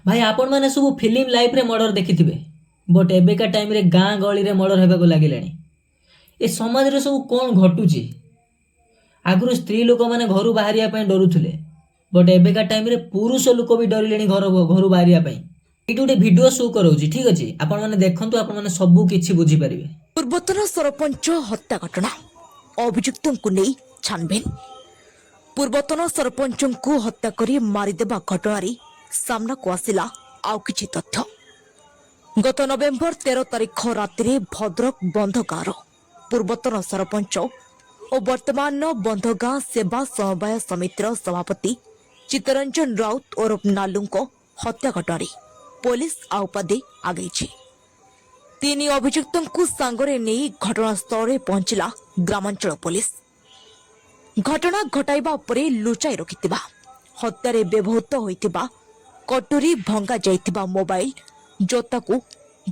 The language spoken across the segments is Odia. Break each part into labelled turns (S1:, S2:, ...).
S1: ଭାଇ, ଆପଣମାନେ ସବୁ ଫିଲ୍ମ ଲାଇଫ୍ରେ ମର୍ଡ଼ର ଦେଖିଥିବେ, ବଟ୍ ଏବେକା ଟାଇମ୍ରେ ଗାଁ ଗହଳିରେ ମର୍ଡ଼ର ହେବାକୁ ଲାଗିଲାଣି। ଏ ସମାଜରେ ସବୁ କ'ଣ ଘଟୁଛି? ଆଗରୁ ସ୍ତ୍ରୀ ଲୋକମାନେ ଘରୁ ବାହାରିବା ପାଇଁ ଡରୁଥିଲେ, ବଟ୍ ଏବେକା ଟାଇମ୍ରେ ପୁରୁଷ ଲୋକ ବି ଡରିଲେଣି ଘରୁ ବାହାରିବା ପାଇଁ। ଏଇଠି ଗୋଟେ ଭିଡ଼ିଓ ଶୋ କରାଉଛି, ଠିକ୍ ଅଛି? ଆପଣମାନେ ଦେଖନ୍ତୁ, ଆପଣମାନେ ସବୁ କିଛି ବୁଝିପାରିବେ।
S2: ପୂର୍ବତନ ସରପଞ୍ଚ ହତ୍ୟା ଘଟଣା, ଅଭିଯୁକ୍ତଙ୍କୁ ନେଇ ଛାନଭିନ୍। ପୂର୍ବତନ ସରପଞ୍ଚଙ୍କୁ ହତ୍ୟା କରି ମାରିଦେବା ଘଟଣାରେ ସାମ୍ନାକୁ ଆସିଲା ଆଉ କିଛି ତଥ୍ୟ। ଗତ ନଭେମ୍ବର 13 ତାରିଖ ରାତିରେ ଭଦ୍ରକ ବନ୍ଧଗାଁର ପୂର୍ବତନ ସରପଞ୍ଚ ଓ ବର୍ତ୍ତମାନର ବନ୍ଧଗାଁ ସେବା ସମବାୟ ସମିତିର ସଭାପତି ଚିତ୍ତରଞ୍ଜନ ରାଉତ ଓରଫ ନାଲୁଙ୍କ ହତ୍ୟା ଘଟଣାରେ ପୋଲିସ ଆଉ ପାଦେ ଆଗେଇଛି। ତିନି ଅଭିଯୁକ୍ତଙ୍କୁ ସାଙ୍ଗରେ ନେଇ ଘଟଣାସ୍ଥଳରେ ପହଞ୍ଚିଲା ଗ୍ରାମାଞ୍ଚଳ ପୋଲିସ। ଘଟଣା ଘଟାଇବା ପରେ ଲୁଚାଇ ରଖିଥିବା, ହତ୍ୟାରେ ବ୍ୟବହୃତ ହୋଇଥିବା କଟୁରୀ, ଭଙ୍ଗା ଯାଇଥିବା ମୋବାଇଲ, ଜୋତାକୁ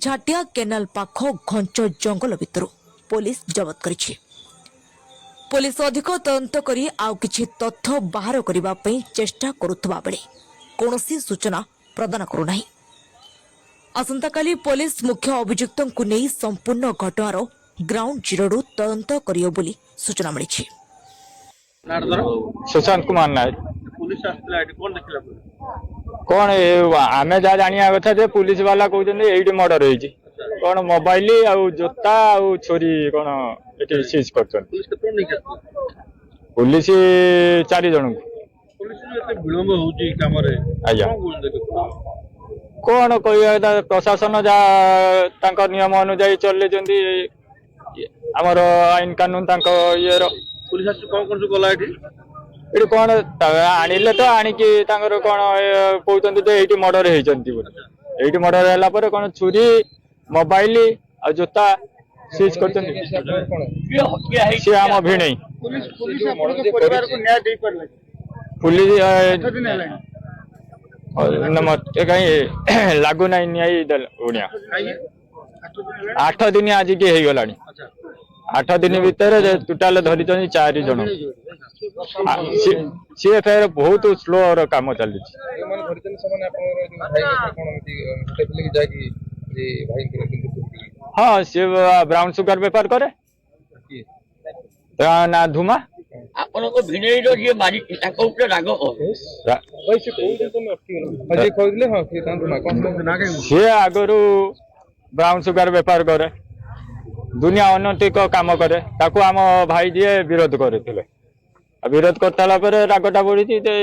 S2: ଝାଟିଆ କେନାଲ ପାଖ ଘଞ୍ଚ ଜଙ୍ଗଲ ଭିତରୁ ପୋଲିସ ଜବତ କରିଛି। ପୋଲିସ ଅଧିକ ତଦନ୍ତ କରି ଆଉ କିଛି ତଥ୍ୟ ବାହାର କରିବା ପାଇଁ ଚେଷ୍ଟା କରୁଥିବା ବେଳେ କୌଣସି ସୂଚନା ପ୍ରଦାନ କରୁନାହିଁ। ଆସନ୍ତାକାଲି ପୋଲିସ ମୁଖ୍ୟ ଅଭିଯୁକ୍ତଙ୍କୁ ନେଇ ସମ୍ପୂର୍ଣ୍ଣ ଘଟଣାର ଗ୍ରାଉଣ୍ଡ ଜିରୋରୁ ତଦନ୍ତ କରିବ ବୋଲି ସୂଚନା ମିଳିଛି।
S3: ନାଁଟା ଧର।
S4: ସୁଶାନ୍ତ କୁମାର ନାୟକ।
S3: ପୋଲିସ ଆସିଥିଲା ଏଠି, କଣ ଦେଖିଲା ପରେ?
S4: କଣ ଏ, ଆମେ ଯାହା ଜାଣିବା କଥା ଯେ ପୁଲିସ ବାଲା କହୁଛନ୍ତି ଏଇଠି ମର୍ଡର ହେଇଛି। କଣ ମୋବାଇଲ ଆଉ ଜୋତା ଆଉ ଛୁରୀ କଣ ଏଠି ସିଜ୍ କରିଛନ୍ତି।
S3: ପୋଲିସ କେତେ ଜଣ ନେଇକି ଆସିଥିଲା?
S4: ପୁଲିସ ଚାରି ଜଣଙ୍କୁ।
S3: ପୋଲିସ ଏତେ ବିଳମ୍ବ ହଉଛି କାମରେ।
S4: ଆଜ୍ଞା।
S3: କଣ କହୁଛନ୍ତି ଦେଖ?
S4: କଣ କହିବା କଥା, ପ୍ରଶାସନ ଯାହା ତାଙ୍କ ନିୟମ ଅନୁଯାୟୀ ଚଲେଇଛନ୍ତି, ଆମର ଆଇନ କାନୁନ ତାଙ୍କ ଇଏର।
S3: ପୋଲିସ ଆସି କଣ କଣ ସବୁ କଲା ଏଠି?
S4: ଏଠି କଣ ଆଣିଲେ ତ, ଆଣିକି ତାଙ୍କର କଣ କହୁଛନ୍ତି ଯେ ଏଇଠି ମର୍ଡର ହେଇଛନ୍ତି ବୋଲି। ଏଇଠି ମର୍ଡର ହେଲା ପରେ କଣ ଛୁରୀ, ମୋବାଇଲ ଆଉ ଜୋତା ସିଜ୍ କରିଛନ୍ତି। ସିଏ ଆମ ଭିଣେଇ।
S5: ପୋଲିସ ପୋଲିସ ଆପଣଙ୍କ ପରିବାରକୁ ନ୍ୟାୟ ଦେଇପାରିଲା?
S4: ପୁଲିସ
S5: 8 ଦିନ ହେଲାଣି।
S4: ନା, ମତେ କାହିଁ ଲାଗୁନାହିଁ ନ୍ୟାୟ ଦେଲା ଭଳିଆ।
S3: କାହିଁକି?
S5: 8 ଦିନ ହେଲାଣି।
S4: 8 ଦିନ ଆଜିକି ହେଇଗଲାଣି। 8 ଦିନ ଭିତରେ ଟୋଟାଲ ଧରିଛନ୍ତି ଚାରି ଜଣ। ସିଏ ଫେର ବହୁତ ସ୍ଲୋ ର କାମ ଚାଲିଛି।
S6: ଯେଉଁମାନେ ଧରିଛନ୍ତି, ସେମାନେ ଆପଣଙ୍କର ଯୋଉ ଭାଇଙ୍କ ସହ କଣ ଏମିତି ଭେଟ ଥିଲେ କି ଯାଇକି ଯେ ଭାଇଙ୍କର କିନ୍ତୁ
S4: ହଁ, ସିଏ ବ୍ରାଉନ ସୁଗାର ବେପାର କରେ।
S6: କିଏ?
S4: ତା ନା ଧୁମା।
S7: ଆପଣଙ୍କ ଭିଣେଇର ଯିଏ ମାରିଛି, ତାଙ୍କ ଉପରେ ରାଗ କଣ?
S6: ଭାଇ, ସେ କୋଉଠି ତମେ ଅଟକିଗଲ? ହଁ, ଯିଏ କହିଥିଲେ, ହଁ, ସିଏ ତାଙ୍କ ନାଁ କଣ?
S3: ନା କାହିଁ?
S4: ସିଏ ଆଗରୁ ବ୍ରାଉନ ସୁଗାର ବେପାର କରେ, ଦୁନିଆ ଅନୈତିକ କାମ କରେ। ତାକୁ ଆମ ଭାଇ ଯିଏ ବିରୋଧ କରିଥିଲେ, ଆଉ ବିରୋଧ କରିସାରିଲା ପରେ ରାଗଟା ବଢିଛି ଯେ